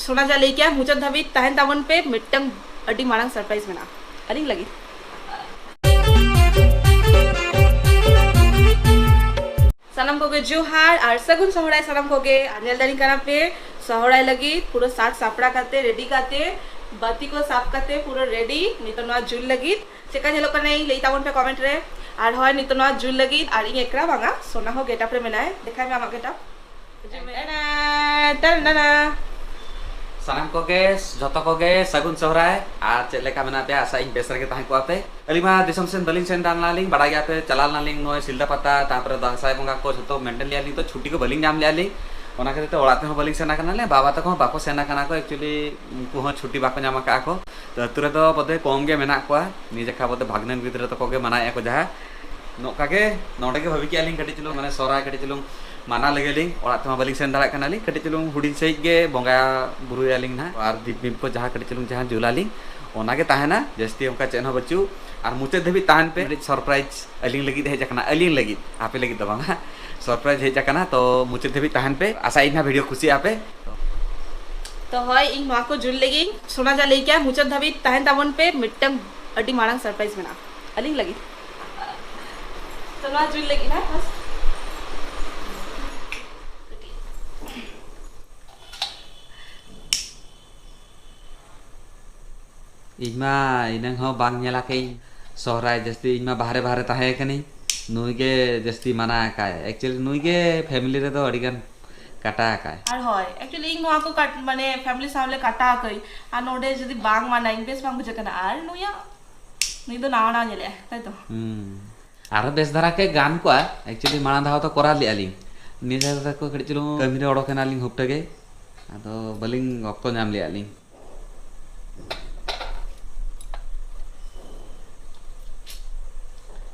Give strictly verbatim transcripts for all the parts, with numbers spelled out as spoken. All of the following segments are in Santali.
ᱥᱳᱱᱟ ᱡᱟ ᱞᱟᱹᱭ ᱠᱮᱜᱼᱟ, ᱢᱩᱪᱟᱹᱫ ᱫᱷᱟᱹᱵᱤᱡ ᱛᱟᱦᱮᱱ ᱛᱟᱵᱚᱱ ᱯᱮ, ᱢᱤᱫᱴᱟᱝ ᱟᱹᱰᱤ ᱢᱟᱨᱟᱝ surprise ᱢᱮᱱᱟᱜᱼᱟ ᱟᱹᱞᱤᱧ ᱞᱟᱹᱜᱤᱫ᱾ ᱥᱟᱱᱟᱢ ᱠᱚᱜᱮ ᱡᱚᱦᱟᱨ ᱟᱨ ᱥᱟᱹᱜᱩᱱ ᱥᱚᱦᱨᱟᱭ ᱥᱟᱱᱟᱢ ᱠᱚᱜᱮ᱾ ᱟᱨ ᱧᱮᱞ ᱫᱟᱲᱮᱭᱟᱜ ᱠᱟᱱᱟ ᱯᱮ ᱥᱚᱦᱨᱟᱭ ᱞᱟᱹᱜᱤᱫ ᱯᱩᱨᱟᱹ ᱥᱟᱡᱽ ᱥᱟᱯᱲᱟᱣ ᱠᱟᱛᱮ, ready ᱠᱟᱛᱮ, ᱵᱟᱹᱛᱤ ᱠᱚ ᱥᱟᱵ ᱠᱟᱛᱮ ᱯᱩᱨᱟᱹ ready ᱱᱤᱛᱚᱜ ᱱᱚᱣᱟ ᱡᱩᱞ ᱞᱟᱹᱜᱤᱫ᱾ ᱪᱮᱠᱟ ᱧᱮᱞᱚᱜ ᱠᱟᱱᱟᱧ ᱞᱟᱹᱭ ᱛᱟᱵᱚᱱ ᱯᱮ comment ᱨᱮ᱾ ᱟᱨ ᱦᱳᱭ, ᱱᱤᱛᱚᱜ ᱱᱚᱣᱟ ᱡᱩᱞ ᱞᱟᱹᱜᱤᱫ ᱟᱨ ᱤᱧ ᱮᱠᱞᱟ ᱵᱟᱝᱟ, ᱥᱳᱱᱟ ᱦᱚᱸ getup ᱨᱮ ᱢᱮᱱᱟᱭ᱾ ᱫᱮᱠᱷᱟᱭ ᱢᱮ ᱟᱢᱟᱜ getup᱾ ᱴᱟᱱᱟ, ᱴᱟᱱᱟ᱾ ᱥᱟᱱᱟᱢ ᱠᱚᱜᱮ, ᱡᱷᱚᱛᱚ ᱠᱚᱜᱮ ᱥᱟᱹᱜᱩᱱ ᱥᱚᱦᱨᱟᱭ᱾ ᱟᱨ ᱪᱮᱫ ᱞᱮᱠᱟ ᱢᱮᱱᱟᱜ ᱯᱮᱭᱟ? ᱟᱥᱟ ᱤᱧ ᱵᱮᱥ ᱨᱮᱜᱮ ᱛᱟᱦᱮᱸ ᱠᱚᱜᱼᱟ ᱯᱮ᱾ ᱟᱹᱞᱤᱧ ᱢᱟ ᱫᱤᱥᱚᱢ ᱥᱮᱱ ᱵᱟᱹᱞᱤᱧ ᱥᱮᱱ ᱫᱟᱲᱮ ᱞᱮᱱᱟᱞᱤᱧ, ᱵᱟᱲᱟᱭ ᱜᱮᱭᱟ ᱯᱮ, ᱪᱟᱞᱟᱣ ᱞᱮᱱᱟᱞᱤᱧ ᱱᱚᱜᱼᱚᱭ ᱥᱤᱞᱫᱟᱹ ᱯᱟᱛᱟ, ᱛᱟᱨᱯᱚᱨᱮ ᱫᱟᱸᱥᱟᱭ ᱵᱚᱸᱜᱟ ᱠᱚ ᱡᱷᱚᱛᱚ maintain ᱞᱮᱫᱼᱟ ᱞᱤᱧ, ᱛᱚ ᱪᱷᱩᱴᱤ ᱠᱚ ᱵᱟᱹᱞᱤᱧ ᱧᱟᱢ ᱞᱮᱫᱼᱟ ᱞᱤᱧ᱾ ᱚᱱᱟ ᱠᱷᱟᱹᱛᱤᱨ ᱛᱮ ᱚᱲᱟᱜ ᱛᱮᱦᱚᱸ ᱵᱟᱹᱞᱤᱧ ᱥᱮᱱ ᱟᱠᱟᱱᱟ, ᱵᱟᱵᱟ ᱛᱟᱠᱚ ᱦᱚᱸ ᱵᱟᱠᱚ ᱥᱮᱱ ᱟᱠᱟᱱᱟ ᱠᱚ, actually ᱩᱱᱠᱩ ᱦᱚᱸ ᱪᱷᱩᱴᱤ ᱵᱟᱠᱚ ᱧᱟᱢ ᱟᱠᱟᱫᱼᱟ ᱠᱚ᱾ ᱛᱚ ᱟᱹᱛᱩ ᱨᱮᱫᱚ ᱵᱚᱫᱷᱚᱭ ᱠᱚᱢ ᱜᱮ ᱢᱮᱱᱟᱜ ᱠᱚᱣᱟ, ᱱᱤᱭᱟᱹ ᱡᱮᱠᱷᱟ ᱵᱚᱫᱷᱚᱭ ᱵᱷᱟᱜᱽᱱᱟᱹᱱ ᱜᱤᱫᱽᱨᱟᱹ ᱛᱟᱠᱚ ᱜᱮ ᱢᱟᱱᱟᱣᱮᱫᱼᱟ ᱠᱚ ᱡᱟᱦᱟᱸ᱾ ᱱᱚᱝᱠᱟ ᱜᱮ ᱱᱚᱰᱮ ᱜᱮ ᱵᱷᱟᱹᱵᱤ ᱠᱮᱜᱼᱟ ᱞᱤᱧ ᱠᱟᱹᱴᱤᱡ ᱪᱩᱞᱩᱝ ᱢᱟᱱᱮ ᱥᱚᱦᱨᱟᱭ ᱠᱟᱹᱴᱤᱡ ᱪᱩᱞᱩᱝ ᱢᱟᱱᱟᱣ ᱞᱮᱜᱮ ᱞᱤᱧ᱾ ᱚᱲᱟᱜ ᱛᱮᱢᱟ ᱵᱟᱹᱞᱤᱧ ᱥᱮᱱ ᱫᱟᱲᱮᱭᱟᱜ ᱠᱟᱱᱟ ᱞᱤᱧ, ᱠᱟᱹᱴᱤᱡ ᱪᱩᱞᱩᱝ ᱦᱩᱰᱤᱧ ᱥᱟᱺᱦᱤᱡ ᱜᱮ ᱵᱚᱸᱜᱟ ᱵᱩᱨᱩᱭᱟᱞᱤᱧ ᱱᱟᱦᱟᱜ, ᱟᱨ ᱫᱤᱯ ᱢᱤᱯ ᱠᱚ ᱡᱟᱦᱟᱸ ᱠᱟᱹᱴᱤᱡ ᱪᱩᱞᱩᱝ ᱡᱟᱦᱟᱸ ᱡᱩᱞᱟᱞᱤᱧ, ᱚᱱᱟ ᱜᱮ ᱛᱟᱦᱮᱱᱟ, ᱡᱟᱹᱥᱛᱤ ᱚᱱᱠᱟ ᱪᱮᱫ ᱦᱚᱸ ᱵᱟᱹᱪᱩᱜ᱾ ᱟᱨ ᱢᱩᱪᱟᱹᱫ ᱫᱷᱟᱹᱵᱤᱡ ᱛᱟᱦᱮᱱ ᱯᱮ, ᱢᱤᱫᱴᱤᱡ surprise ᱟᱹᱞᱤᱧ ᱞᱟᱹᱜᱤᱫ ᱦᱮᱡ ᱟᱠᱟᱱᱟ, ᱟᱹᱞᱤᱧ ᱞᱟᱹᱜᱤᱫ, ᱟᱯᱮ ᱞᱟᱹᱜᱤᱫ ᱫᱚ ᱵᱟᱝᱟ᱾ Surprise ᱦᱮᱡ ᱟᱠᱟᱱᱟ, ᱛᱚ ᱢᱩᱪᱟᱹᱫ ᱫᱷᱟᱹᱵᱤᱡ ᱛᱟᱦᱮᱱ ᱯᱮ, ᱟᱥᱟᱭᱟᱹᱧ ᱱᱟᱦᱟᱜ video ᱠᱩᱥᱤᱭᱟᱜᱼᱟ ᱯᱮ᱾ ᱛᱚ ᱦᱳᱭ, ᱤᱧ ᱱᱚᱣᱟ ᱠᱚ ᱡᱩᱞ ᱞᱟᱹᱜᱤᱫ ᱥᱳᱱᱟ ᱡᱟ ᱞᱟᱹᱭ ᱠᱮᱜᱼᱟ, ᱢᱩᱪᱟᱹᱫ ᱫᱷᱟᱹᱵᱤᱡ ᱛᱟᱦᱮᱱ ᱛᱟᱵᱚᱱ ᱯᱮ, ᱢᱤᱫᱴᱟᱝ ᱟᱹᱰᱤ ᱢᱟᱨᱟᱝ surprise ᱢᱮᱱᱟᱜᱼᱟ ᱟᱹᱞᱤᱧ ᱞᱟᱹᱜᱤᱫ᱾ ᱛᱚ ᱱᱚᱣᱟ ᱡᱩᱞ ᱞᱟᱹᱜᱤᱫ ᱱᱟᱦᱟᱜ first ᱤᱧ ᱢᱟ ᱮᱱᱟᱝ ᱦᱚᱸ ᱵᱟᱝ ᱧᱮᱞ ᱟᱠᱟᱫᱟᱹᱧ ᱥᱚᱦᱨᱟᱭ ᱡᱟᱹᱥᱛᱤ, ᱤᱧ ᱢᱟ ᱵᱟᱦᱨᱮ ᱵᱟᱦᱨᱮ ᱛᱟᱦᱮᱸ ᱠᱟᱹᱱᱟᱹᱧ᱾ ᱱᱩᱭ ᱜᱮ ᱡᱟᱹᱥᱛᱤ ᱢᱟᱱᱟ ᱟᱠᱟᱭ, actually ᱱᱩᱭ ᱜᱮ family ᱨᱮᱫᱚ ᱟᱹᱰᱤ ᱜᱟᱱ ᱠᱟᱴᱟ ᱟᱠᱟᱭ᱾ ᱟᱨ ᱦᱳᱭ, actually ᱤᱧ ᱱᱚᱣᱟ ᱠᱚ ᱠᱟᱴ-, ᱢᱟᱱᱮ family ᱥᱟᱶ ᱞᱮ ᱠᱟᱴᱟ ᱟᱠᱟᱹᱧ, ᱟᱨ ᱱᱚᱰᱮ ᱡᱩᱫᱤ ᱵᱟᱝ ᱢᱟᱱᱟᱧ ᱵᱮᱥ ᱵᱟᱝ ᱵᱩᱡᱷᱟᱹᱜ ᱠᱟᱱᱟ᱾ ᱟᱨ ᱱᱩᱭᱟᱜ, ᱱᱩᱭ ᱫᱚ ᱱᱟᱣᱟ ᱱᱟᱣᱟ ᱧᱮᱞᱮᱜᱼᱟᱭ, ᱛᱟᱭ ᱛᱚ? ᱦᱩᱸ᱾ ᱟᱨᱦᱚᱸ ᱵᱮᱥ ᱫᱷᱟᱨᱟ ᱜᱮ ᱜᱟᱱ ᱠᱚᱜᱼᱟ᱾ Actually ᱢᱟᱲᱟᱝ ᱫᱷᱟᱣ ᱫᱚ ᱠᱚᱨᱟᱣ ᱞᱮᱜᱼᱟ ᱞᱤᱧ, ᱱᱤᱭᱟᱹ ᱫᱷᱟᱣ ᱫᱚ ᱠᱟᱹᱴᱤᱡ ᱪᱩᱞᱩᱝ ᱠᱟᱹᱢᱤ ᱨᱮ ᱚᱰᱚᱠ ᱮᱱᱟᱞᱤᱧ ᱦᱩᱯᱴᱟᱹ ᱜᱮ, ᱟᱫᱚ ᱵᱟᱹᱞᱤᱧ ᱚᱠᱛᱚ ᱧᱟᱢ ᱞᱮᱜᱼᱟ ᱞᱤᱧ᱾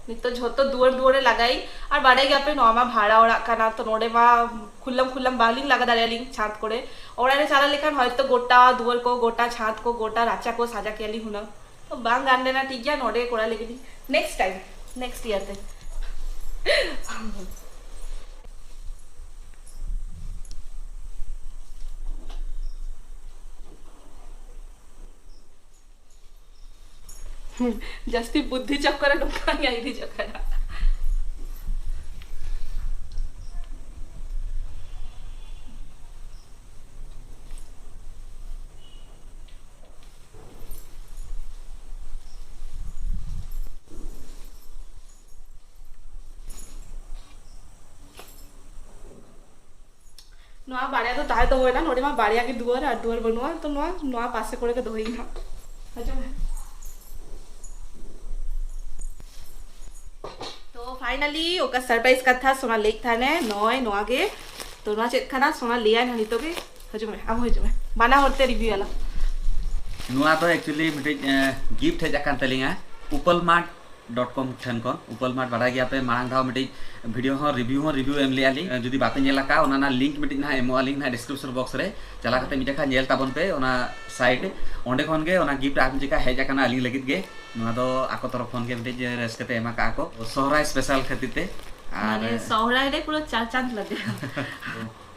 ᱱᱤᱛᱚᱜ ᱡᱷᱚᱛᱚ ᱫᱩᱣᱟᱹᱨ ᱫᱩᱣᱟᱹᱨ ᱨᱮ ᱞᱟᱜᱟᱭᱤᱧ᱾ ᱟᱨ ᱵᱟᱰᱟᱭ ᱜᱮᱭᱟᱯᱮ, ᱱᱚᱣᱟ ᱢᱟ ᱵᱷᱟᱲᱟ ᱚᱲᱟᱜ ᱠᱟᱱᱟ, ᱛᱚ ᱱᱚᱰᱮ ᱢᱟ ᱠᱷᱩᱞᱞᱟᱢ ᱠᱷᱩᱞᱞᱟᱢ ᱵᱟᱝᱞᱤᱧ ᱞᱟᱜᱟ ᱫᱟᱲᱮᱭᱟᱜᱼᱟ ᱞᱤᱧ ᱪᱷᱟᱸᱫᱽ ᱠᱚᱨᱮ᱾ ᱚᱲᱟᱜ ᱨᱮ ᱪᱟᱞᱟᱣ ᱞᱮᱠᱷᱟᱱ ᱦᱚᱭᱛᱚ ᱜᱚᱴᱟ ᱫᱩᱣᱟᱹᱨ ᱠᱚ, ᱜᱚᱴᱟ ᱪᱷᱟᱸᱫᱽ ᱠᱚ, ᱜᱚᱴᱟ ᱨᱟᱪᱟ ᱠᱚ ᱥᱟᱡᱟ ᱠᱮᱭᱟ ᱞᱤᱧ ᱦᱩᱱᱟᱹᱝ᱾ ᱛᱚ ᱵᱟᱝ ᱜᱟᱱ ᱞᱮᱱᱟ, ᱴᱷᱤᱠ ᱜᱮᱭᱟ, ᱱᱚᱰᱮ ᱠᱚᱨᱟᱣ ᱞᱮᱜᱮ ᱞᱤᱧ next time, next year ᱛᱮ᱾ ᱡᱟᱹᱥᱛᱤ ᱵᱩᱫᱽᱫᱷᱤ ᱪᱚᱠᱠᱚᱨ ᱨᱮ ᱱᱚᱝᱠᱟ ᱜᱮ ᱤᱫᱤ ᱪᱚᱠᱠᱚᱨ᱾ ᱱᱚᱣᱟ ᱵᱟᱨᱭᱟ ᱫᱚ ᱛᱟᱦᱮᱸ ᱫᱚᱦᱚᱭᱮᱱᱟ, ᱱᱚᱰᱮ ᱢᱟ ᱵᱟᱨᱭᱟ ᱜᱮ ᱫᱩᱣᱟᱹᱨ ᱟᱨ ᱫᱩᱣᱟᱹᱨ ᱵᱟᱹᱱᱩᱜᱼᱟ, ᱛᱚ ᱱᱚᱣᱟ, ᱱᱚᱣᱟ ᱯᱟᱥᱮ ᱠᱚᱨᱮ ᱜᱮ ᱫᱚᱦᱚᱭ ᱱᱟᱦᱟᱜ᱾ ᱦᱤᱡᱩᱜ ᱢᱮ᱾ ᱛᱚ finally ᱚᱠᱟ surprise ᱠᱟᱛᱷᱟ ᱥᱳᱱᱟ ᱞᱟᱹᱭᱮᱫ ᱛᱟᱦᱮᱱᱮ, ᱱᱚᱜᱼᱚᱭ ᱱᱚᱣᱟ ᱜᱮ᱾ ᱛᱚ ᱱᱚᱣᱟ ᱪᱮᱫ ᱠᱟᱱᱟ ᱥᱳᱱᱟ ᱞᱟᱹᱭᱟᱭ ᱱᱟᱦᱟᱜ ᱱᱤᱛᱚᱜ ᱜᱮ᱾ ᱦᱤᱡᱩᱜ ᱢᱮ, ᱟᱢ ᱦᱚᱸ ᱦᱤᱡᱩᱜ ᱢᱮ, ᱵᱟᱱᱟ ᱦᱚᱲ ᱛᱮ review ᱟᱞᱟᱝ᱾ ᱱᱚᱣᱟ ᱫᱚ actually ᱢᱤᱫᱴᱤᱡ ᱜᱤᱯᱷᱴ ᱦᱮᱡ ᱟᱠᱟᱱ ᱛᱟᱹᱞᱤᱧᱟ ᱩᱯᱟᱞ ᱢᱟᱨᱴ ᱰᱚᱴ ᱠᱚᱢ ᱴᱷᱮᱱ ᱠᱷᱚᱱ᱾ ᱩᱯᱟᱞ ᱢᱟᱨᱴ ᱵᱟᱰᱟᱭ ᱜᱮᱭᱟᱯᱮ, ᱢᱟᱲᱟᱝ ᱫᱷᱟᱣ ᱢᱤᱫᱴᱤᱡ ᱵᱷᱤᱰᱤᱭᱳ ᱦᱚᱸ ᱨᱤᱵᱷᱤᱭᱩ ᱦᱚᱸ ᱨᱤᱵᱷᱤᱭᱩ ᱮᱢ ᱞᱮᱜᱼᱟ ᱞᱤᱧ᱾ ᱡᱩᱫᱤ ᱵᱟᱯᱮ ᱧᱮᱞ ᱟᱠᱟᱫᱼᱟ, ᱚᱱᱟ ᱨᱮᱱᱟᱜ ᱞᱤᱝᱠ ᱢᱤᱫᱴᱤᱡ ᱱᱟᱦᱟᱜ ᱮᱢᱚᱜᱼᱟ ᱞᱤᱧ ᱱᱟᱦᱟᱜ ᱰᱤᱥᱠᱨᱤᱯᱥᱚᱱ ᱵᱚᱠᱥ ᱨᱮ, ᱪᱟᱞᱟᱣ ᱠᱟᱛᱮ ᱢᱤᱫ ᱡᱚᱠᱷᱟ ᱧᱮᱞ ᱛᱟᱵᱚᱱ ᱯᱮ ᱚᱱᱟ ᱥᱟᱭᱤᱴ᱾ ᱚᱸᱰᱮ ᱠᱷᱚᱱ ᱜᱮ ᱚᱱᱟ ᱜᱤᱯᱷᱴ ᱟᱨ ᱢᱤᱫ ᱡᱚᱠᱷᱟ ᱦᱮᱡ ᱟᱠᱟᱱᱟ ᱟᱹᱞᱤᱧ ᱞᱟᱹᱜᱤᱫ ᱜᱮ᱾ ᱱᱚᱣᱟ ᱫᱚ ᱟᱠᱚ ᱛᱚᱨᱚᱯ ᱠᱷᱚᱱ ᱜᱮ ᱢᱤᱫᱴᱤᱡ ᱨᱟᱹᱥᱠᱟᱹ ᱛᱮ ᱮᱢ ᱟᱠᱟᱫᱼᱟ ᱠᱚ ᱥᱚᱦᱨᱟᱭ ᱥᱯᱮᱥᱟᱞ ᱠᱷᱟᱹᱛᱤᱨ ᱛᱮ᱾ ᱟᱨ ᱢᱟᱱᱮ ᱥᱚᱦᱨᱟᱭ ᱨᱮ ᱯᱩᱨᱟᱹ ᱪᱟᱸᱫ ᱪᱟᱸᱫ ᱞᱟᱜᱟᱜᱼᱟ᱾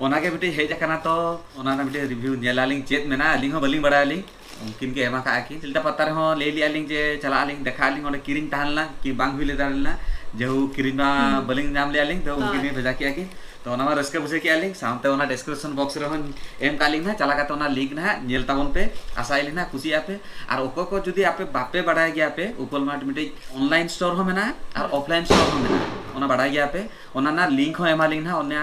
ᱚᱱᱟ ᱜᱮ ᱢᱤᱫᱴᱤᱡ ᱦᱮᱡ ᱟᱠᱟᱱᱟ, ᱛᱚ ᱚᱱᱟ ᱨᱮᱱᱟᱜ ᱢᱤᱫᱴᱤᱡ ᱨᱤᱵᱷᱤᱭᱩ ᱧᱮᱞ ᱟᱞᱤᱧ ᱪᱮᱫ ᱢᱮᱱᱟᱜᱼᱟ, ᱟᱹᱞᱤᱧ ᱦᱚᱸ ᱵᱟᱹᱞᱤᱧ ᱵᱟᱲᱟᱭᱟᱞᱤᱧ᱾ ᱩᱱᱠᱤᱱ ᱜᱮ ᱮᱢ ᱟᱠᱟᱫᱼᱟ ᱠᱤᱱ᱾ ᱥᱤᱞᱫᱟᱹ ᱯᱟᱛᱟ ᱨᱮᱦᱚᱸ ᱞᱟᱹᱭ ᱞᱮᱜᱼᱟ ᱞᱤᱧ ᱡᱮ ᱪᱟᱞᱟᱜ ᱟᱹᱞᱤᱧ, ᱫᱮᱠᱷᱟᱜ ᱟᱹᱞᱤᱧ, ᱚᱸᱰᱮ ᱠᱤᱨᱤᱧ ᱛᱟᱦᱮᱸ ᱞᱮᱱᱟ, ᱠᱤ ᱵᱟᱝ ᱦᱩᱭ ᱞᱮ ᱫᱟᱲᱮ ᱞᱮᱱᱟ, ᱡᱮᱦᱩ ᱠᱤᱨᱤᱧ ᱢᱟ ᱦᱩᱸ᱾ ᱵᱟᱹᱞᱤᱧ ᱧᱟᱢ ᱞᱮᱜᱼᱟ ᱞᱤᱧ, ᱛᱚ ᱩᱱᱠᱤᱱ ᱦᱳᱭ᱾ ᱜᱮ ᱵᱷᱮᱡᱟ ᱠᱮᱜᱼᱟ ᱠᱤᱱ᱾ ᱛᱚ ᱚᱱᱟ ᱢᱟ ᱨᱟᱹᱥᱠᱟᱹ ᱵᱩᱡᱷᱟᱹᱣ ᱠᱮᱜᱼᱟ ᱞᱤᱧ, ᱥᱟᱶᱛᱮ ᱚᱱᱟ ᱰᱤᱥᱠᱨᱤᱯᱥᱚᱱ ᱵᱚᱠᱥ ᱨᱮᱦᱚᱸ ᱮᱢ ᱠᱟᱜ ᱞᱤᱧ ᱱᱟᱦᱟᱜ, ᱪᱟᱞᱟᱣ ᱠᱟᱛᱮ ᱚᱱᱟ ᱞᱤᱝᱠ ᱱᱟᱦᱟᱜ ᱧᱮᱞ ᱛᱟᱵᱚᱱ ᱯᱮ, ᱟᱥᱟᱭᱟᱞᱤᱧ ᱱᱟᱦᱟᱜ ᱠᱩᱥᱤᱭᱟᱜᱼᱟ ᱯᱮ᱾ ᱟᱨ ᱚᱠᱚᱭ ᱠᱚ ᱡᱩᱫᱤ ᱟᱯᱮ ᱵᱟᱯᱮ ᱵᱟᱲᱟᱭ ᱜᱮᱭᱟ ᱯᱮ, ᱩᱯᱟᱞ ᱢᱟᱨᱴ ᱢᱤᱫᱴᱤᱡ ᱚᱱᱞᱟᱭᱤᱱ ᱥᱴᱳᱨ ᱦᱚᱸ ᱢᱮᱱᱟᱜᱼᱟ ᱟᱨ ᱦᱳᱭ᱾ ᱚᱯᱷᱞᱟᱭᱤᱱ ᱥᱴᱳᱨ ᱦᱚᱸ ᱢᱮᱱᱟᱜᱼᱟ, ᱚᱱᱟ ᱵᱟᱲᱟᱭ ᱜᱮᱭᱟ ᱯᱮ, ᱚᱱᱟ ᱨᱮᱱᱟᱜ ᱞᱤᱝᱠ ᱦᱚᱸ ᱮᱢᱟᱞᱤᱧ ᱱᱟᱦᱟᱜ ᱚᱱᱟ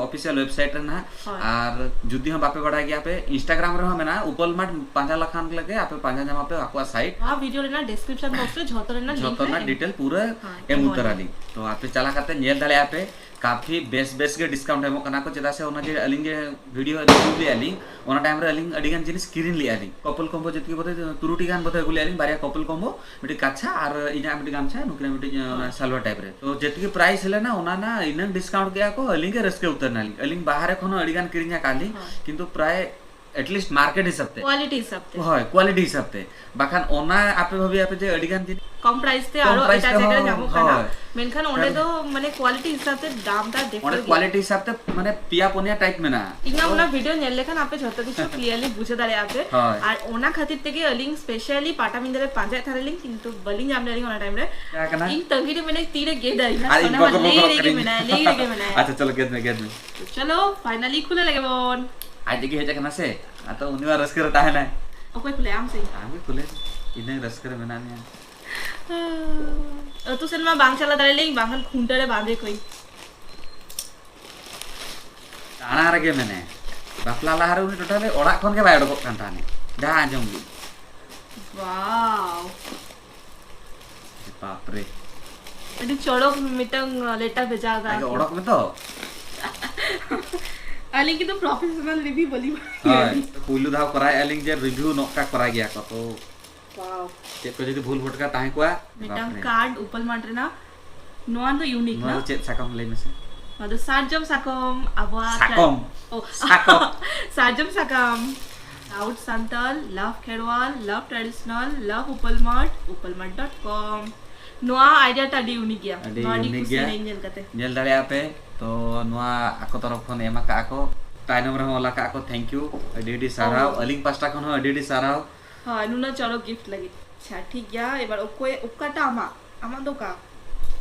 ᱚᱯᱷᱤᱥᱤᱭᱟᱞ ᱣᱮᱵᱥᱟᱭᱤᱴ ᱨᱮ ᱱᱟᱦᱟᱜ᱾ ᱦᱳᱭ᱾ ᱟᱨ ᱡᱩᱫᱤ ᱦᱚᱸ ᱵᱟᱯᱮ ᱵᱟᱲᱟᱭ ᱜᱮᱭᱟ ᱯᱮ, ᱤᱱᱥᱴᱟᱜᱨᱟᱢ ᱨᱮᱦᱚᱸ ᱢᱮᱱᱟᱜᱼᱟ, ᱩᱯᱟᱞ ᱢᱟᱨᱴ ᱯᱟᱸᱡᱟ ᱞᱮᱠᱷᱟᱱ ᱜᱮ ᱟᱯᱮ ᱯᱟᱸᱡᱟ ᱧᱟᱢᱟ ᱯᱮ ᱟᱠᱚᱣᱟᱜ ᱥᱟᱭᱤᱴ᱾ ᱱᱚᱣᱟ ᱵᱷᱤᱰᱤᱭᱳ ᱨᱮᱱᱟᱜ ᱰᱤᱥᱠᱨᱤᱯᱥᱚᱱ ᱵᱚᱠᱥ ᱨᱮ ᱡᱷᱚᱛᱚ ᱨᱮᱱᱟᱜ ᱡᱷᱚᱛᱚ ᱞᱤᱝᱠ ᱨᱮᱱᱟᱜ ᱮᱢ ᱰᱤᱴᱮᱞ ᱯᱩᱨᱟᱹ ᱦᱳᱭ, ᱮᱢ ᱮᱢᱚᱜ ᱩᱛᱟᱹᱨ ᱟᱹᱞᱤᱧ᱾ ᱟᱹᱞᱤᱧ᱾ ᱛᱚ ᱟᱯᱮ ᱪᱟᱞᱟᱣ ᱠᱟᱛᱮ ᱧᱮᱞ ᱫᱟᱲᱮᱭᱟᱜᱼᱟ ᱯᱮ, ᱠᱟᱯᱷᱤ ᱵᱮᱥ ᱵᱮᱥ ᱜᱮ ᱰᱤᱥᱠᱟᱣᱩᱱᱴ ᱮᱢᱚᱜ ᱠᱟᱱᱟ ᱠᱚ, ᱪᱮᱫᱟᱜ ᱥᱮ ᱚᱱᱟ ᱡᱮ ᱟᱹᱞᱤᱧ ᱜᱮ ᱵᱷᱤᱰᱤᱭᱳ ᱨᱤᱵᱷᱤᱭᱩ ᱞᱮᱜᱼᱟ ᱞᱤᱧ, ᱚᱱᱟ ᱴᱟᱭᱤᱢ ᱨᱮ ᱟᱹᱞᱤᱧ ᱟᱹᱰᱤ ᱜᱟᱱ ᱡᱤᱱᱤᱥ ᱠᱤᱨᱤᱧ ᱞᱮᱜᱼᱟ ᱞᱤᱧ᱾ ᱠᱚᱯᱚᱞ ᱠᱚᱢᱵᱳ ᱡᱮᱛᱤᱠᱮ ᱵᱳᱫᱷᱚᱭ ᱛᱩᱨᱩᱴᱤ ᱜᱟᱱ ᱵᱳᱫᱷᱚᱭ ᱟᱹᱜᱩ ᱞᱮᱜᱼᱟ ᱞᱤᱧ, ᱵᱟᱨᱭᱟ ᱠᱚᱯᱚᱞ ᱠᱚᱢᱵᱳ, ᱢᱤᱫᱴᱤᱡ ᱠᱟᱪᱷᱟ ᱟᱨ ᱤᱧᱟᱹᱜ ᱢᱤᱫᱴᱤᱡ ᱜᱟᱢᱪᱷᱟ, ᱱᱩᱠᱤᱱᱟᱜ ᱢᱤᱫᱴᱤᱡ, ᱚᱱᱟ ᱦᱳᱭ᱾ ᱥᱟᱞᱣᱟᱨ ᱴᱟᱭᱤᱯ ᱨᱮ᱾ ᱛᱚ ᱡᱮᱛᱤᱠᱮ ᱯᱨᱟᱭᱤᱥ ᱞᱮᱱᱟ, ᱚᱱᱟ ᱨᱮᱱᱟᱜ ᱤᱱᱟᱹᱝ ᱰᱤᱥᱠᱟᱣᱩᱱᱴ ᱠᱮᱜᱼᱟ ᱠᱚ, ᱟᱹᱞᱤᱧ ᱜᱮ ᱨᱟᱹᱥᱠᱟᱹ ᱩᱛᱟᱹᱨ ᱱᱟᱞᱤᱧ᱾ ᱟᱹᱞᱤᱧ ᱵᱟᱦᱨᱮ ᱠᱷᱚᱱ ᱦᱚᱸ ᱟᱹᱰᱤ ᱜᱟᱱ ᱠᱤᱨᱤᱧ ᱟᱠᱟᱫ ᱞᱤᱧ, ᱦᱳᱭ᱾ ᱠᱤᱱᱛᱩ ᱯᱨᱟᱭ at least market ᱦᱤᱥᱟᱹᱵ ᱛᱮ᱾ ᱠᱳᱣᱟᱞᱤᱴᱤ ᱦᱤᱥᱟᱹᱵ ᱛᱮ᱾ ᱦᱳᱭ, ᱠᱳᱣᱟᱞᱤᱴᱤ ᱦᱤᱥᱟᱹᱵ ᱛᱮ᱾ ᱵᱟᱠᱷᱟᱱ ᱚᱱᱟ ᱟᱯᱮ ᱵᱷᱟᱵᱤᱭᱟᱯᱮ ᱡᱮ ᱟᱹᱰᱤ ᱜᱟᱱ ᱡᱤᱱᱤᱥ ᱠᱚᱢ ᱯᱨᱟᱭᱤᱥ ᱛᱮ ᱠᱚᱢ ᱟᱨᱚ ᱯᱨᱟᱭᱤᱥ ᱮᱴᱟᱜ ᱛᱮᱦᱚᱸ, ᱡᱟᱭᱜᱟ ᱨᱮ ᱧᱟᱢᱚᱜ ᱠᱟᱱᱟ, ᱦᱳᱭ᱾ ᱢᱮᱱᱠᱷᱟᱱ ᱚᱸᱰᱮ ᱫᱚ ᱢᱟᱱᱮ ᱠᱳᱣᱟᱞᱤᱴᱤ ᱦᱤᱥᱟᱹᱵ ᱛᱮ ᱫᱟᱢ ᱫᱟ ᱚᱸᱰᱮ different ᱜᱮᱭᱟ᱾ ᱠᱳᱣᱟᱞᱤᱴᱤ ᱦᱤᱥᱟᱵ ᱛᱮ ᱢᱟᱱᱮ ᱯᱮᱭᱟ ᱯᱩᱱᱭᱟ ᱴᱟᱭᱤᱯ ᱢᱮᱱᱟᱜᱼᱟ᱾ ᱤᱧᱟᱹᱜ ᱚᱱᱟ ᱵᱷᱤᱰᱤᱭᱳ ᱧᱮᱞ ᱞᱮᱠᱷᱟᱱ ᱟᱯᱮ ᱡᱷᱚᱛᱚ ᱠᱤᱪᱷᱩ ᱠᱞᱤᱭᱟᱨᱞᱤ ᱵᱩᱡᱷᱟᱹᱣ ᱫᱟᱲᱮᱭᱟᱜᱼᱟ ᱯᱮ᱾ ᱦᱳᱭ᱾ ᱟᱨ ᱚᱱᱟ ᱠᱷᱟᱹᱛᱤᱨ ᱛᱮᱜᱮ ᱟᱹᱞᱤᱧ ᱥᱯᱮᱥᱟᱞᱤ ᱯᱟᱴᱟᱵᱤᱸᱫᱟᱹ ᱨᱮ ᱯᱟᱸᱡᱟᱭᱮᱫ ᱛᱟᱦᱮᱸ ᱞᱤᱧ, ᱠᱤᱱᱛᱩ ᱵᱟᱹᱞᱤᱧ ᱧᱟᱢ ᱞᱮᱫᱟ ᱚᱱᱟ ᱴᱟᱭᱤᱢ ᱨᱮ᱾ ᱪᱮᱫ ᱠᱟᱱᱟ? ᱤᱧ ᱛᱟᱺᱜᱤ ᱨᱮ ᱢᱮᱱᱟᱧ ᱛᱤᱨᱮ ᱜᱮᱫᱟᱭ, ᱦᱟᱸᱜ ᱟᱨ ᱤᱧ ᱥᱚᱱᱮ ᱢᱟ ᱵᱚᱠᱚ ᱞᱟᱹᱭ ᱵᱚᱠᱚ ᱨᱮᱜᱮ ᱠᱟᱹᱱᱟᱹᱧ᱾ ᱢᱮᱱᱟᱭᱟ, ᱞᱟᱹᱭ ᱨᱮᱜᱮ ᱢᱮᱱᱟᱭᱟ᱾ ᱟᱪᱪᱷᱟ, ᱪᱚᱞᱚ, ᱜᱮᱫ ᱢᱮ, ᱜᱮᱫ ᱢᱮ᱾ ᱛᱚ ᱪᱚᱞᱚ, ᱯᱷᱟᱭᱱᱟᱞᱤ ᱠᱷᱩᱞᱟᱹ ᱞᱮᱜᱮ ᱵᱚᱱ᱾ ᱟᱡ ᱛᱮᱜᱮ ᱦᱮᱡ ᱟᱠᱟᱱᱟ ᱥᱮ? ᱟᱫᱚ ᱩᱱᱤ ᱢᱟ ᱨᱟᱹᱥᱠᱟᱹ ᱨᱮ ᱛᱟᱦᱮᱱᱟᱭ᱾ ᱚᱠᱚᱭ ᱠᱷᱩᱞᱟᱹᱭᱟ, ᱟᱢ ᱥᱮ ᱤᱧ? ᱟᱢ ᱜᱮ ᱠᱷᱩᱞᱟᱹᱭ ᱢᱮ᱾ ᱤᱱᱟᱹ ᱨᱟᱹᱥᱠᱟᱹ ᱨᱮ ᱢᱮᱱᱟᱜ ᱢᱮᱭᱟ᱾ ᱟᱹᱛᱩ ᱥᱮᱱ ᱢᱟ ᱵᱟᱝ ᱪᱟᱞᱟᱣ ᱫᱟᱲᱮ ᱞᱤᱧ, ᱵᱟᱝᱠᱷᱟᱱ ᱠᱷᱩᱱᱴᱟᱹᱣ ᱨᱮ ᱵᱟᱸᱫᱮ ᱠᱚᱧ᱾ ᱫᱟᱬᱟ ᱨᱮᱜᱮ ᱢᱮᱱᱟᱭᱟ᱾ ᱵᱟᱯᱞᱟ ᱞᱟᱦᱟᱨᱮ ᱩᱱᱤ ᱴᱳᱴᱟᱞᱤ ᱚᱲᱟᱜ ᱠᱷᱚᱱ ᱜᱮ ᱵᱟᱭ ᱚᱰᱚᱠᱚᱜ ᱠᱟᱱ ᱛᱟᱦᱮᱱᱟ, ᱡᱟᱦᱟᱸ ᱟᱸᱡᱚᱢ ᱞᱤᱧ᱾ ᱣᱟᱣ᱾ ᱵᱟᱯᱨᱮ᱾ ᱟᱹᱰᱤ ᱪᱚᱨᱚᱠ ᱢᱤᱫᱴᱟᱝ ᱞᱮᱴᱟᱨ ᱵᱷᱮᱡᱟ ᱟᱠᱟᱫᱟ᱾ ᱟᱜᱮ ᱚᱰᱚᱠ ᱢᱮ ᱛᱚ᱾ ᱟᱹᱞᱤᱧ ᱠᱤᱱᱛᱩ ᱯᱨᱚᱯᱷᱮᱥᱚᱱᱟᱞ ᱨᱤᱵᱷᱤᱭᱩ ᱵᱟᱹᱞᱤᱧ ᱦᱳᱭ, ᱛᱚ ᱯᱩᱭᱞᱩ ᱫᱷᱟᱣ ᱠᱚᱨᱟᱣᱮᱫᱼᱟ ᱞᱤᱧ ᱡᱮ ᱨᱤᱵᱷᱤᱭᱩ ᱱᱚᱝᱠᱟ ᱠᱚᱨᱟᱣ ᱜᱮᱭᱟ ᱠᱚ, ᱛᱚ ᱣᱟᱣ᱾ ᱪᱮᱫ ᱠᱚ ᱡᱩᱫᱤ ᱵᱷᱩᱞ ᱵᱷᱚᱴᱠᱟ ᱛᱟᱦᱮᱸ ᱠᱚᱜᱼᱟ, ᱢᱤᱫᱴᱟᱝ ᱵᱟᱯᱨᱮ᱾ ᱠᱟᱨᱰ ᱩᱯᱟᱞ ᱢᱟᱨᱴ ᱨᱮᱱᱟᱜ, ᱱᱚᱣᱟ ᱫᱚ ᱤᱭᱩᱱᱤᱠ ᱱᱚᱣᱟ ᱱᱟ᱾ ᱫᱚ ᱪᱮᱫ ᱥᱟᱠᱟᱢ ᱞᱟᱹᱭ ᱢᱮᱥᱮ? ᱱᱚᱣᱟ ᱫᱚ ᱥᱟᱨᱡᱚᱢ ᱥᱟᱠᱚᱢ, ᱟᱵᱚᱣᱟᱜ ᱥᱟᱠᱚᱢ᱾ ᱳ, ᱥᱟᱠᱚᱢ᱾ ᱥᱟᱨᱡᱚᱢ ᱥᱟᱠᱟᱢ᱾ Proud Santal, love Kherwal, love traditional, love Upal mart, upalmart dot com᱾ ᱱᱚᱣᱟ ᱟᱭᱰᱤᱭᱟ ᱴᱟ ᱟᱹᱰᱤ ᱤᱭᱩᱱᱤᱠ ᱜᱮᱭᱟ᱾ ᱟᱹᱰᱤ ᱱᱚᱣᱟ ᱟᱹᱰᱤ ᱤᱭᱩᱱᱤᱠ ᱠᱩᱥᱤ ᱜᱮᱭᱟ᱾ ᱞᱮᱱᱟᱹᱧ ᱧᱮᱞ ᱠᱟᱛᱮ᱾ ᱧᱮᱞ ᱫᱟᱲᱮᱭᱟᱜᱼᱟ ᱯᱮ, ᱛᱚ ᱱᱚᱣᱟ ᱟᱠᱚ ᱛᱚᱨᱚᱯ ᱠᱷᱚᱱ ᱮᱢ ᱟᱠᱟᱫ ᱟᱠᱚ, ᱛᱟᱭᱱᱚᱢ ᱨᱮᱦᱚᱸ ᱚᱞ ᱟᱠᱟᱫ ᱟᱠᱚ, thank you, ᱟᱹᱰᱤ ᱟᱹᱰᱤ ᱥᱟᱨᱦᱟᱣ᱾ ᱚ᱾ ᱟᱹᱞᱤᱧ ᱯᱟᱥᱴᱟ ᱠᱷᱚᱱ ᱦᱚᱸ ᱟᱹᱰᱤ ᱟᱹᱰᱤ ᱥᱟᱨᱦᱟᱣ᱾ ᱦᱳᱭ, ᱱᱩᱱᱟᱹᱜ ᱪᱚᱨᱚᱠ ᱜᱤᱯᱷᱴ ᱞᱟᱹᱜᱤᱫ᱾ ᱟᱪᱪᱷᱟ, ᱴᱷᱤᱠ ᱜᱮᱭᱟ᱾ ᱮᱵᱟᱨ ᱚᱠᱚᱭ, ᱚᱠᱟᱴᱟᱜ ᱟᱢᱟᱜ? ᱟᱢᱟᱜ ᱫᱚ ᱚᱠᱟ?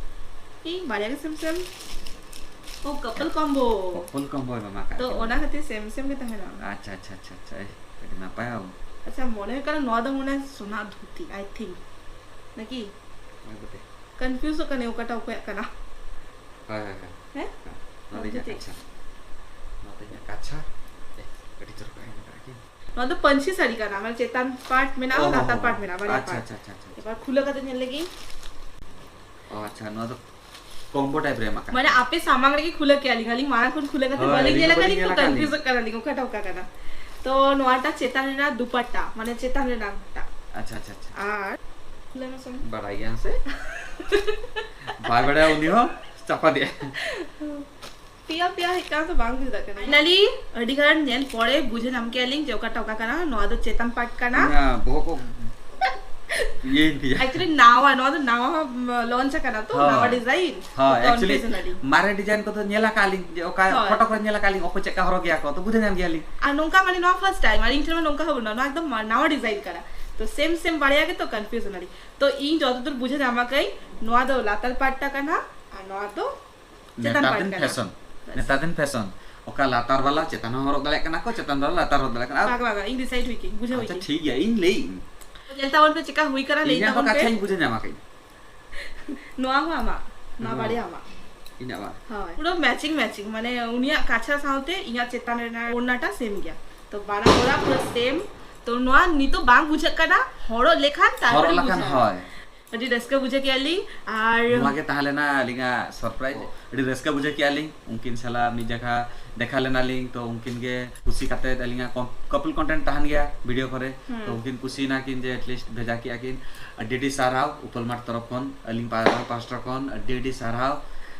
ᱤᱧ ᱵᱟᱨᱭᱟ ᱜᱮ ᱥᱮᱢ ᱥᱮᱢ᱾ ᱳ, couple combo᱾ Couple combo ᱮᱢ ᱮᱢᱟ ᱟᱠᱟᱫ ᱛᱚ, ᱠᱤᱱᱟ᱾ ᱚᱱᱟ ᱠᱷᱟᱹᱛᱤᱨ ᱥᱮᱢ ᱥᱮᱢ ᱜᱮ ᱛᱟᱦᱮᱱᱟ᱾ ᱟᱪᱪᱷᱟ, ᱟᱪᱪᱷᱟ, ᱟᱪᱪᱷᱟ, ᱟᱪᱪᱷᱟ᱾ ᱮᱭ, ᱟᱹᱰᱤ ᱱᱟᱯᱟᱭ ᱵᱟᱵᱩ᱾ ᱟᱪᱪᱷᱟ, ᱢᱚᱱᱮ ᱦᱩᱭᱩᱜ ᱠᱟᱱᱟ ᱱᱚᱣᱟ ᱫᱚ ᱢᱚᱱᱮ ᱦᱚᱭ ᱥᱳᱱᱟ ᱫᱷᱩᱛᱤ, I think᱾ ᱱᱟᱠᱤ? ᱦᱳᱭ ᱵᱚᱴᱮ᱾ ᱠᱚᱱᱯᱷᱤᱭᱩᱡᱚᱜ ᱠᱟᱱᱟᱧ ᱚᱠᱟᱴᱟᱜ ᱚᱠᱚᱭᱟᱜ ᱠᱟᱱᱟ᱾ ᱦᱳᱭ, ᱦᱳᱭ, ᱦᱳᱭ᱾ ᱦᱮᱸ? ᱦᱮᱸ, ᱱᱚᱣᱟ ᱫᱚ ᱤᱧᱟᱹᱜ ᱫᱷᱩᱛᱤ᱾ ᱠᱟᱪᱷᱟ᱾ ᱱᱚᱣᱟ ᱫᱚ ᱤᱧᱟᱹᱜ ᱠᱟᱪᱷᱟ᱾ ᱮ, ᱟᱹᱰᱤ ᱪᱚᱨᱚᱠ ᱮᱢ ᱟᱠᱟᱫ ᱠᱤᱱ᱾ ᱱᱚᱣᱟ ᱫᱚ ᱯᱟᱹᱧᱪᱤ ᱥᱟᱹᱲᱤ ᱠᱟᱱᱟ, ᱢᱟᱱᱮ ᱪᱮᱛᱟᱱ ᱯᱟᱨᱴ ᱢᱮᱱᱟᱜᱼᱟ, ᱚ, ᱞᱟᱛᱟᱨ ᱦᱚᱸ, ᱯᱟᱨᱴ ᱦᱚᱸ᱾ ᱢᱮᱱᱟᱜᱼᱟ, ᱵᱟᱨᱭᱟ ᱟᱪᱪᱷᱟ, ᱯᱟᱨᱴ᱾ ᱟᱪᱪᱷᱟ, ᱟᱪᱪᱷᱟ, ᱟᱪᱪᱷᱟ᱾ ᱮᱵᱟᱨ ᱠᱷᱩᱞᱟᱹ ᱠᱟᱛᱮ ᱧᱮᱞ ᱞᱮᱜᱤᱧ᱾ ᱚ, ᱟᱪᱪᱷᱟ, ᱱᱚᱣᱟ ᱫᱚ ᱠᱚᱢᱵᱳ ᱴᱟᱭᱤᱯ ᱨᱮ ᱮᱢ ᱟᱠᱟᱫ᱾ ᱢᱟᱱᱮ ᱟᱯᱮ ᱥᱟᱢᱟᱝ ᱨᱮᱜᱮ ᱠᱷᱩᱞᱟᱹ ᱠᱮᱜᱼᱟ ᱞᱤᱧ, ᱟᱹᱞᱤᱧ ᱢᱟᱲᱟᱝ ᱠᱷᱚᱱ ᱠᱷᱩᱞᱟᱹ ᱠᱟᱛᱮ ᱦᱳᱭ, ᱵᱟᱹᱞᱤᱧ ᱟᱹᱞᱤᱧ ᱧᱮᱞ ᱦᱚᱸ ᱟᱠᱟᱫ ᱵᱟᱹᱞᱤᱧ ᱞᱤᱧ, ᱧᱮᱞ ᱛᱚ ᱟᱠᱟᱫ ᱞᱤᱧ᱾ ᱠᱚᱱᱯᱷᱤᱭᱩᱡᱚᱜ ᱠᱟᱱᱟ ᱞᱤᱧ ᱚᱠᱟᱴᱟᱜ ᱚᱠᱟ ᱠᱟᱱᱟ᱾ ᱛᱚ ᱱᱚᱣᱟᱴᱟᱜ ᱪᱮᱛᱟᱱ ᱨᱮᱱᱟᱜ ᱫᱩᱯᱟᱴᱴᱟ, ᱢᱟᱱᱮ ᱪᱮᱛᱟᱱ ᱨᱮᱱᱟᱜ ᱴᱟᱜ᱾ ᱟᱪᱪᱷᱟ, ᱟᱪᱪᱷᱟ, ᱟᱪᱪᱷᱟ᱾ ᱟᱨ ᱠᱷᱩᱞᱟᱹ ᱢᱮ ᱥᱮ᱾ ᱵᱟᱲᱟᱭ ᱜᱮᱭᱟ ᱥᱮ? ᱵᱟᱭ ᱵᱟᱲᱟᱭᱟ ᱩᱱᱤ ᱦᱚᱸ, ᱪᱟᱯᱟ ᱫᱮᱭᱟ᱾ ᱯᱮᱭᱟ ᱯᱮᱭᱟ ᱦᱮᱡ ᱠᱟᱱᱟ ᱛᱚ ᱵᱟᱝ ᱵᱩᱡᱷᱟᱹᱣ ᱫᱟᱲᱮᱭᱟᱜ ᱠᱟᱱᱟ᱾ ᱯᱷᱟᱭᱱᱟᱞᱤ ᱟᱹᱰᱤ ᱜᱟᱱ ᱧᱮᱞ ᱯᱚᱨᱮ ᱵᱩᱡᱷᱟᱹᱣ ᱧᱟᱢ ᱠᱮᱜᱼᱟ ᱞᱤᱧ ᱡᱮ ᱚᱠᱟᱴᱟᱜ ᱚᱠᱟ ᱠᱟᱱᱟ᱾ ᱱᱚᱣᱟ ᱫᱚ ᱪᱮᱛᱟᱱ ᱯᱟᱴ ᱠᱟᱱᱟ᱾ ᱤᱧᱟᱹᱜ ᱵᱚᱦᱚᱜ ᱠᱚ ᱤᱭᱟᱹᱭᱮᱱ ᱛᱤᱧᱟ᱾ ᱮᱠᱪᱩᱭᱮᱞᱤ ᱱᱟᱣᱟ, ᱱᱚᱣᱟ ᱫᱚ ᱱᱟᱣᱟ ᱞᱚᱧᱪ ᱟᱠᱟᱱᱟ ᱛᱚ, ᱦᱳᱭ᱾ ᱱᱟᱣᱟ ᱰᱤᱡᱟᱭᱤᱱ᱾ ᱦᱳᱭ, ᱠᱚᱱᱯᱷᱤᱭᱩᱡᱽ actually ᱮᱱᱟᱞᱤᱧ᱾ ᱢᱟᱨᱮ ᱰᱤᱡᱟᱭᱤᱱ ᱠᱚᱫᱚ ᱧᱮᱞ ᱟᱠᱟᱫ ᱞᱤᱧ, ᱡᱮ ᱚᱠᱟ ᱦᱳᱭ᱾ ᱯᱷᱳᱴᱳ ᱠᱚᱨᱮ ᱧᱮᱞ ᱟᱠᱟᱫ ᱞᱤᱧ, ᱚᱠᱚᱭ ᱪᱮᱫ ᱞᱮᱠᱟ ᱦᱚᱨᱚᱜ ᱜᱮᱭᱟ ᱠᱚ, ᱛᱚ ᱵᱩᱡᱷᱟᱹᱣ ᱧᱟᱢ ᱜᱮᱭᱟᱞᱤᱧ᱾ ᱟᱨ ᱱᱚᱝᱠᱟ ᱢᱟᱱᱮ ᱱᱚᱣᱟ ᱯᱷᱟᱨᱥᱴ ᱴᱟᱭᱤᱢ, ᱟᱨ ᱤᱧ ᱴᱷᱮᱱ ᱢᱟ ᱱᱚᱝᱠᱟ ᱦᱚᱸ ᱵᱟᱹᱱᱩᱜᱼᱟ, ᱱᱚᱣᱟ ᱮᱠᱫᱚᱢ ᱱᱟᱣᱟ ᱰᱤᱡᱟᱭᱤᱱ ᱠᱟᱱᱟ᱾ ᱛᱚ ᱥᱮᱢ ᱥᱮᱢ ᱵᱟᱨᱭᱟ ᱜᱮᱛᱚ, ᱠᱚᱱᱯᱷᱤᱭᱩᱡᱽ ᱮᱱᱟᱞᱤᱧ᱾ ᱛᱚ ᱤᱧ ᱡᱚᱛᱚᱫᱩᱨ ᱵᱩᱡᱷᱟᱹᱣ ᱧᱟᱢ ᱟᱠᱟᱫᱟᱹᱧ, ᱱᱚᱣᱟ ᱫᱚ ᱞᱟᱛᱟᱨ ᱯᱟᱴ ᱴᱟ ᱠᱟᱱᱟ ᱟᱨ ᱱᱚᱣᱟ ᱫᱚ ᱪᱮᱛᱟᱱ ᱱᱮᱛᱟᱨ ᱯᱟᱴ ᱫᱤᱱ ᱠᱟᱱᱟ᱾ ᱯᱷᱮᱥᱚᱱ᱾ ᱵᱟᱥ᱾ ᱱᱮᱛᱟᱨ ᱫᱤᱱ ᱯᱷᱮᱥᱚᱱ᱾ ᱚᱠᱟ ᱞᱟᱛᱟᱨ ᱵᱟᱞᱟ ᱪᱮᱛᱟᱱ ᱦᱚᱸ ᱦᱚᱨᱚᱜ ᱫᱟᱲᱮᱭᱟᱜ ᱠᱟᱱᱟ ᱠᱚ, ᱪᱮᱛᱟᱱ ᱵᱟᱞᱟ ᱞᱟᱛᱟᱨ ᱦᱚᱨᱚᱜ ᱫᱟᱲᱮᱭᱟᱜ ᱠᱟᱱᱟ᱾ ᱟᱨ ᱵᱟᱝ, ᱵᱟᱝ, ᱵᱟᱝ, ᱤᱧ ᱰᱤᱥᱟᱭᱤᱰ ᱦᱩᱭ ᱠᱤᱧ, ᱵᱩᱡᱷᱟᱹᱣ ᱦᱩᱭ ᱟᱪᱪᱷᱟ, ᱠᱤᱧ᱾ ᱴᱷᱤᱠ ᱜᱮᱭᱟ, ᱤᱧ ᱞᱟᱹᱭ ᱤᱧ᱾ ᱧᱮᱞ ᱛᱟᱵᱚᱱ ᱯᱮ ᱪᱮᱠᱟ ᱦᱩᱭ ᱠᱟᱱᱟ, ᱞᱟᱹᱭ ᱤᱧᱟᱹᱜ ᱫᱚ ᱛᱟᱵᱚᱱ ᱯᱮ᱾ ᱠᱟᱛᱷᱟᱧ ᱵᱩᱡᱷᱟᱹᱣ ᱧᱟᱢ ᱟᱠᱟᱫᱟᱹᱧ᱾ ᱱᱚᱣᱟ ᱦᱚᱸ ᱟᱢᱟᱜ, ᱱᱚᱣᱟ ᱦᱚᱸ᱾ ᱵᱟᱨᱭᱟ ᱟᱢᱟᱜ᱾ ᱤᱧᱟᱹᱜ ᱵᱟᱝ᱾ ᱦᱳᱭ, ᱯᱩᱨᱟᱹ ᱢᱮᱪᱤᱝ ᱢᱮᱪᱤᱝ, ᱢᱟᱱᱮ ᱩᱱᱤᱭᱟᱜ ᱠᱟᱪᱷᱟ ᱥᱟᱶᱛᱮ ᱤᱧᱟᱹᱜ ᱪᱮᱛᱟᱱ ᱨᱮᱱᱟᱜ ᱳᱲᱱᱟᱴᱟ ᱥᱮᱢ ᱜᱮᱭᱟ᱾ ᱛᱚ ᱵᱟᱱᱟ ᱦᱚᱲᱟᱜ ᱯᱩᱨᱟᱹ ᱥᱮᱢ᱾ ᱛᱚ ᱱᱚᱣᱟ ᱱᱤᱛᱚᱜ ᱵᱟᱝ ᱵᱩᱡᱷᱟᱹᱜ ᱠᱟᱱᱟ, ᱦᱚᱨᱚᱜ ᱞᱮᱠᱷᱟᱱ ᱛᱟᱨᱯᱚᱨᱮ ᱦᱚᱨᱚᱜ ᱞᱮᱠᱷᱟᱱ ᱵᱩᱡᱷᱟᱹᱜᱼᱟ᱾ ᱦᱳᱭ᱾ ᱟᱹᱰᱤ ᱨᱟᱹᱥᱠᱟᱹ ᱵᱩᱡᱷᱟᱹᱣ ᱠᱮᱜᱼᱟ ᱞᱤᱧ᱾ ᱟᱨ ᱱᱚᱣᱟ ᱜᱮ ᱛᱟᱦᱮᱸ ᱞᱮᱱᱟ ᱟᱹᱞᱤᱧᱟᱜ surprise᱾ ᱟᱹᱰᱤ ᱨᱟᱹᱥᱠᱟᱹ ᱵᱩᱡᱷᱟᱹᱣ ᱠᱮᱜᱼᱟ ᱞᱤᱧ ᱩᱱᱠᱤᱱ ᱥᱟᱞᱟᱜ ᱢᱤᱫ ᱡᱟᱭᱜᱟ ᱫᱮᱠᱷᱟ ᱞᱮᱱᱟᱞᱤᱧ, ᱛᱚ ᱩᱱᱠᱤᱱ ᱜᱮ ᱠᱩᱥᱤ ᱠᱟᱛᱮ ᱟᱹᱞᱤᱧᱟᱜ ᱠᱚ-, couple content ᱛᱟᱦᱮᱱ ᱜᱮᱭᱟ ᱵᱷᱤᱰᱤᱭᱳ ᱠᱚᱨᱮ, ᱦᱩᱸ᱾ ᱛᱚ ᱩᱱᱠᱤᱱ ᱠᱩᱥᱤᱭᱮᱱᱟ ᱠᱤᱱ ᱡᱮ at least ᱵᱷᱮᱡᱟ ᱠᱮᱜᱼᱟ ᱠᱤᱱ᱾ ᱟᱹᱰᱤ ᱟᱹᱰᱤ ᱥᱟᱨᱦᱟᱣ ᱩᱯᱚᱞ ᱢᱟᱨᱴ ᱛᱚᱨᱚᱯ ᱠᱷᱚᱱ, ᱟᱹᱞᱤᱧ ᱯᱟᱦᱴᱟ ᱯᱟᱥᱴᱟ ᱠᱷᱚᱱ ᱟᱹᱰᱤ ᱟᱹᱰᱤ ᱥᱟᱨᱦᱟᱣ᱾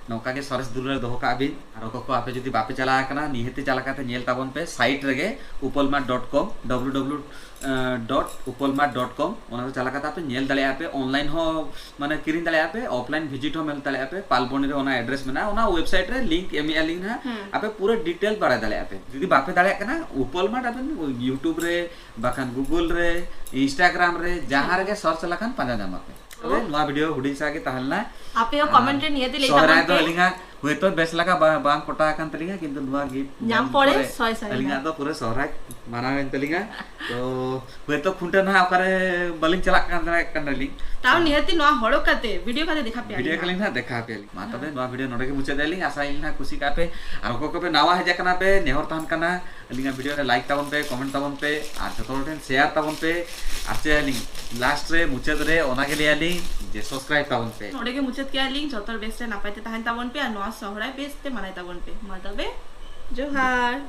ᱱᱚᱝᱠᱟ ᱜᱮ ᱥᱚᱨᱮᱥ ᱫᱩᱞᱟᱹᱲ ᱫᱚᱦᱚ ᱠᱟᱜ ᱵᱤᱱ᱾ ᱟᱨ ᱚᱠᱚᱭ ᱠᱚ ᱟᱯᱮ ᱡᱩᱫᱤ ᱵᱟᱯᱮ ᱪᱟᱞᱟᱣ ᱟᱠᱟᱱᱟ, ᱱᱤᱦᱟᱹᱛᱤ ᱪᱟᱞᱟᱣ ᱠᱟᱛᱮ ᱧᱮᱞ ᱛᱟᱵᱚᱱ ᱯᱮ ᱥᱟᱭᱤᱴ ᱨᱮᱜᱮ, upolmart dot com, W W dot Upolmart dot com, ᱚᱱᱟ ᱨᱮ ᱪᱟᱞᱟᱣ ᱠᱟᱛᱮ ᱟᱯᱮ ᱧᱮᱞ ᱫᱟᱲᱮᱭᱟᱜᱼᱟ ᱯᱮ, ᱚᱱᱞᱟᱭᱤᱱ ᱦᱚᱸ ᱢᱟᱱᱮ ᱠᱤᱨᱤᱧ ᱫᱟᱲᱮᱭᱟᱜᱼᱟ ᱯᱮ, ᱚᱯᱷᱞᱟᱭᱤᱱ ᱵᱷᱤᱡᱤᱴ ᱦᱚᱸ ᱢᱮᱱ ᱫᱟᱲᱮᱭᱟᱜᱼᱟ ᱯᱮ᱾ ᱯᱟᱞᱵᱚᱱᱤ ᱨᱮ ᱚᱱᱟ ᱮᱰᱨᱮᱥ ᱢᱮᱱᱟᱜᱼᱟ, ᱚᱱᱟ ᱣᱮᱵᱥᱟᱭᱤᱴ ᱨᱮ ᱞᱤᱝᱠ ᱮᱢᱮᱜᱼᱟ ᱞᱤᱧ ᱱᱟᱦᱟᱜ, ᱦᱩᱸ᱾ ᱟᱯᱮ ᱯᱩᱨᱟᱹ ᱰᱤᱴᱮᱞ ᱵᱟᱲᱟᱭ ᱫᱟᱲᱮᱭᱟᱜᱼᱟ ᱯᱮ᱾ ᱡᱩᱫᱤ ᱵᱟᱯᱮ ᱫᱟᱲᱮᱭᱟᱜ ᱠᱟᱱᱟ, ᱩᱯᱚᱞᱢᱟᱨᱴ ᱟᱵᱮᱱ YouTube ᱨᱮ, ᱵᱟᱠᱷᱟᱱ Google ᱨᱮ, Instagram ᱨᱮ, ᱡᱟᱦᱟᱸ ᱨᱮᱜᱮ ᱥᱟᱨᱪ ᱞᱮᱠᱷᱟᱱ ᱯᱟᱸᱡᱟ ᱧᱟᱢᱟ ᱯᱮ᱾ ᱛᱚᱵᱮ ᱱᱚᱣᱟ ᱵᱷᱤᱰᱤᱭᱳ ᱦᱩᱰᱤᱧ ᱥᱟᱦᱟ ᱜᱮ ᱛᱟᱦᱮᱸ ᱞᱮᱱᱟ᱾ ᱟᱯᱮ ᱦᱚᱸ ᱟᱨ ᱠᱚᱢᱮᱱᱴ ᱨᱮ ᱱᱤᱦᱟᱹᱛᱤ ᱞᱟᱹᱭ ᱥᱚᱦᱨᱟᱭ ᱛᱟᱵᱚᱱ ᱫᱚ ᱯᱮ᱾ ᱟᱹᱞᱤᱧᱟᱜ ᱦᱳᱭᱛᱳ ᱵᱮᱥ ᱞᱮᱠᱟ ᱵᱟ-, ᱵᱟᱝ ᱯᱚᱴᱟᱣ ᱟᱠᱟᱱ ᱛᱟᱹᱞᱤᱧᱟ, ᱠᱤᱱᱛᱩ ᱱᱚᱣᱟ ᱜᱤᱯᱷᱴ ᱧᱟᱢ ᱯᱚᱨᱮ ᱥᱚᱭ ᱥᱟᱭ ᱟᱹᱞᱤᱧᱟᱜ ᱫᱚ ᱯᱩᱨᱟᱹ ᱥᱚᱦᱨᱟᱭ ᱢᱟᱱᱟᱣᱮᱱ ᱛᱟᱹᱞᱤᱧᱟ᱾ ᱛᱚ ᱦᱳᱭᱛᱳ ᱠᱷᱩᱱᱴᱟᱹᱣ ᱱᱟᱦᱟᱜ ᱚᱠᱟᱨᱮ ᱵᱟᱹᱞᱤᱧ ᱪᱟᱞᱟᱜ ᱠᱟᱱ ᱫᱟᱲᱮᱭᱟᱜ ᱠᱟᱱᱟᱞᱤᱧ᱾ ᱛᱟᱣ ᱱᱤᱦᱟᱹᱛᱤ ᱱᱚᱣᱟ ᱦᱚᱨᱚᱜ ᱠᱟᱛᱮ ᱵᱷᱤᱰᱤᱭᱳ ᱠᱟᱛᱮ ᱫᱮᱠᱷᱟ ᱯᱮᱭᱟ ᱵᱷᱤᱰᱤᱭᱳ ᱞᱤᱧ ᱠᱟᱞᱤᱝ ᱦᱟᱸᱜ᱾ ᱱᱟᱦᱟᱜ ᱫᱮᱠᱷᱟ ᱯᱮᱭᱟ ᱞᱤᱧ᱾ ᱢᱟ ᱛᱚᱵᱮ ᱱᱚᱣᱟ ᱵᱷᱤᱰᱤᱭᱳ ᱱᱚᱰᱮ ᱜᱮ ᱢᱩᱪᱟᱹᱫ ᱮᱫᱟ ᱞᱤᱧ᱾ ᱟᱥᱟᱭᱟᱞᱤᱧ ᱱᱟᱦᱟᱜ ᱠᱩᱥᱤ ᱠᱟᱜᱼᱟ ᱯᱮ᱾ ᱟᱨ ᱚᱠᱚᱭ ᱠᱚᱯᱮ ᱱᱟᱣᱟ ᱦᱮᱡ ᱟᱠᱟᱱᱟ ᱯᱮ, ᱱᱮᱦᱚᱨ ᱛᱟᱦᱮᱱ ᱠᱟᱱᱟ ᱟᱹᱞᱤᱧᱟᱜ ᱵᱷᱤᱰᱤᱭᱳ ᱨᱮ ᱞᱟᱭᱤᱠ ᱛᱟᱵᱚᱱ ᱯᱮ, ᱠᱚᱢᱮᱱᱴ ᱛᱟᱵᱚᱱ ᱯᱮ, ᱟᱨ ᱡᱚᱛᱚ ᱦᱚᱲ ᱴᱷᱮᱱ ᱥᱮᱭᱟᱨ ᱛᱟᱵᱚᱱ ᱯᱮ᱾ ᱟᱨ ᱪᱮᱫ ᱟᱹᱞᱤᱧ ᱞᱟᱥᱴ ᱨᱮ, ᱢᱩᱪᱟᱹᱫ ᱨᱮ ᱚᱱᱟ ᱜᱮ ᱞᱟᱹᱭᱟᱞᱤᱧ ᱡᱮ ᱥᱟᱵᱥᱠᱨᱟᱭᱤᱵ ᱛᱟᱵᱚᱱ ᱯᱮ᱾ ᱱᱚᱰᱮ ᱜᱮ ᱢᱩᱪᱟᱹᱫ ᱠᱮᱜᱼᱟ ᱞᱤᱧ᱾ ᱡᱚᱛᱚ ᱦᱚᱲ ᱵᱮᱥ ᱛᱮ ᱱᱟᱯᱟᱭ ᱛᱮ ᱛᱟᱦᱮᱱ ᱛᱟᱵᱚᱱ ᱯᱮ ᱟᱨ ᱱᱚᱣᱟ ᱥᱚᱦᱨᱟᱭ ᱵᱮᱥ ᱛᱮ ᱢᱟᱱᱟᱭ ᱛᱟᱵᱚᱱ ᱯᱮ᱾ ᱢᱟ ᱛᱚᱵᱮ ᱡᱚᱦᱟᱨ᱾